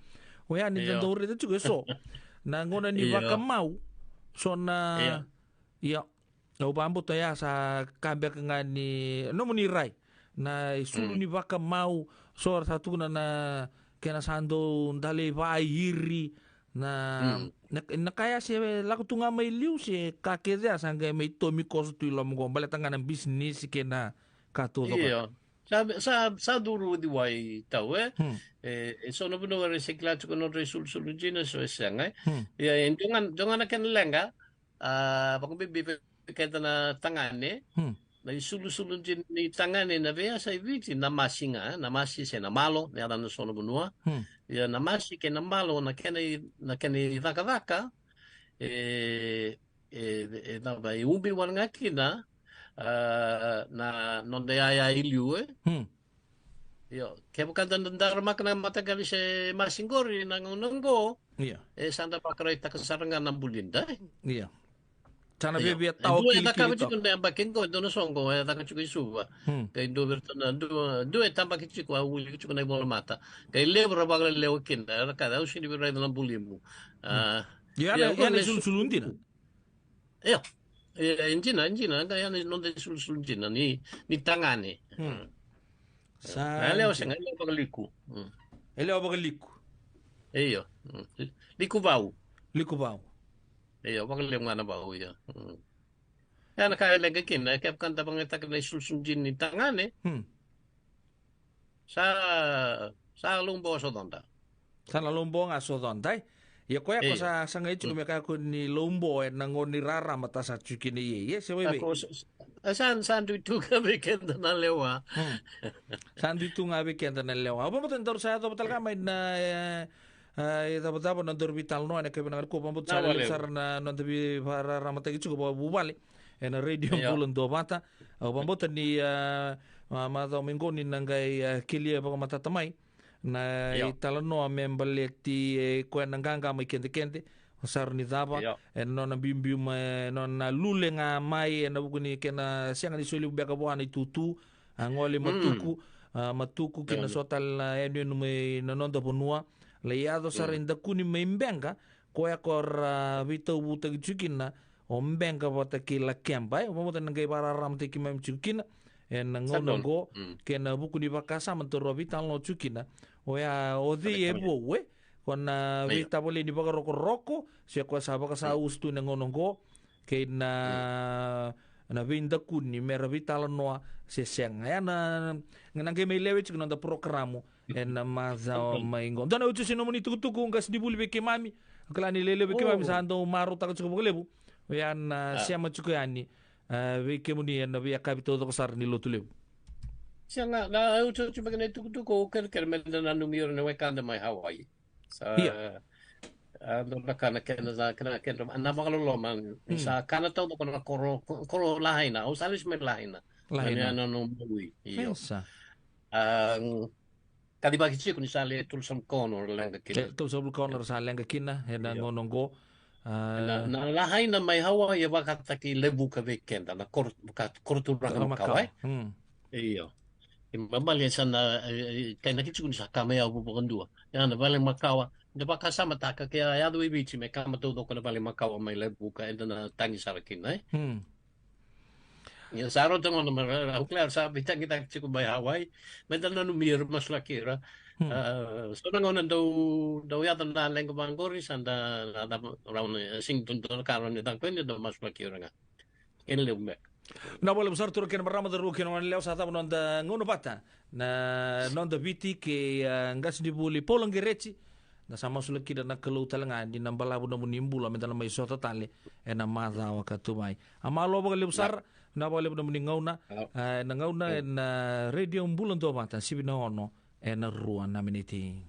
O ya ni da dau raica tiko e so na gauna ni vakamau. So na, ia, au vakabauta ya sa ka beka ga ni nomuni rai na isulu ni vakamau. So ra sa tukuna na kena sa dau dalei vairi na, na, na ka ya se lako tu ga mai liu se ka kece ya sa qai mai tomi koso tu i loma qo baleta ga na bisinisi kei na ka taucoko. Io. Sa, sa, sa duru uciwai tau, e? E, e so na vanua era se kila tiko na nodra isulusulu dina, so e sega, e? Ia, e dua ga, dua ga na kena leqa, a, vakabibi vei keda na tagane, na isulusulu dina ni tagane na veiyasa i Viti, na masi ga, e? Na masi se na malo, na yaca na so na vanua. Ia, na masi kei na malo, na kena i, na kena i cakacaka, e, e, e cava, e ubi wale ga kina, a, na noda yaya i liu, e? Io, kevaka da daramaka na mataqali se masi qori na gauna qo, ia, e sa da vakaraitaka sara ga na bulida, e? Ia. Sa na viavia tawa kilikili toka. E dua e cakava tiko na yabaki qo, e dua na soqo e caka tiko i Suva. Qai dua vei iratou na, dua, dua e tabaki tiko, a uli tiko na ivolamata. Qai levu ra vakalelewa kina, era kaya, au sega ni via raica na bulimu. A, ia, ia, na, ia, na isulusulu dina. Io. E, e dina, e dina, ga ya na noda isulusulu dina ni, ni tagane. Sa na lewa dina. Sega, e lewa vakaliku. E lewa vakaliku. Io. Liku vau. Liku vau. Io, vakalevu ga na vau, io. Ya na ka e leqa kina, e kevaka da vakayagataka na isulusulu dina ni tagane. Sa, sa lobo so coda. Sa na lobo ga so coda, e? Ia koya ko sa, sa qai tiko me kaya ko ni lobo e na gauna ni rarama ta sa tiko kina i ei, e se vei vei. Sa, sa, sa dui tu ga vei keda na lewa. Sa dui tu ga vei keda na lewa. Au vakabauta ni daru sa yacova tale ga mai na, e, e, icavacava na daru veitalanoa ena kevei na gauna ko vakabauta sa levu sara na noda veivakararamataki tiko vakavuvale ena Radio Bula Duavata. Au vakabauta ni, a, ma, macawa mai qo ni na qai, a, kelia vakamatata mai na italanoa me baleti e koya na qaqa mai kedekede. O sa rawa ni cava ena nona biubiu mai, nona lule ga mai ena vuku ni kena sega ni solia beka vua na itutu, a gole matuku, a matuku kina so tale na yanuyanu mai na noda vanua. Lai yaco sara i dakuni mai Beqa, koya ko ra veitauvutaki tiko kina o Beqa vata kei Lakeba, e, vakabauta na qai vakararamataki keimami tiko kina ena gauna oqo, kei na vuku ni vakasama daru a veitalanoa tiko kina. Oya, o cei e vou, e? Ko na veitavaleni vakarokoroko, se koya sa vakasausu tu na gauna oqo, kei na, na veidakuni me ra veitalanoa se sega. Ya na, na qai mai lewe tiko na noda porokaramu ena macawa mai qo. Dua na utusi nomuni tukutuku, qasenivuli vei keimami. Au kila ni lewe levu vei keimami sa dau marautaka tiko vakalevu. Oya na sema tiko yani, a, vei kemuni ena veiyakavi taucoko sara ni Lotulevu. Sega, na utusi beka na itukutuku, au kerekere meda nanumi ira na wekada mai Hawaii. Sa, a, dua na ka na kena, na kena, kena, na vakaloloma, ni sa kana taucoko na koro, koro Lahaina, au sa lesu mai Lahaina. Lahaina. Na noqu maui, io. A, kacivaki tiko ni sa le tolusagavulu ka ono ra leqa kina. E, tolusagavulu ka ono ra sa leqa kina ena gauna oqo. A, na, na Lahaina mai Hawaii e vakataki Levuka vei keda, na koro, vaka, koro turaga makawa, e? Io. E mamali e sa na, e, e, kainaki tiko ni sa ka mai yavu vakadua. Ya na vale makawa, da vakasamataka ke a yaco i Viti me kama taucoko na vale makawa mai Levuka, eda na tagi sara kina, e? Ia sa rauta gona me ra, ra, au kila sa veitagitaki tiko mai Hawaii, meda nanumi ira, masulaki ira. A, so na gauna dau, dau yaco na leqa vaqori, sa da, da, da, rawa ni, sega ni dua na ka rawa ni caka ko ni da masulaki ira ga. Kena levu beka. Na vakalevu sara turaga kei na marama, cauravou kei na goneyalewa, sa cava na noda gauna vata na Noda Viti kei, a, qasenivuli Paula Qereti. Da sa masulaki kina na Kalou tale ga ni na balavu nomuni bula meda na mai sota tale ena macawa ka tu mai. A, malo vakalevu sara, na vakalevu nomuni gauna, a, ena gauna ena Radio Bula Duavata, sivi na ono ena rua na miniti.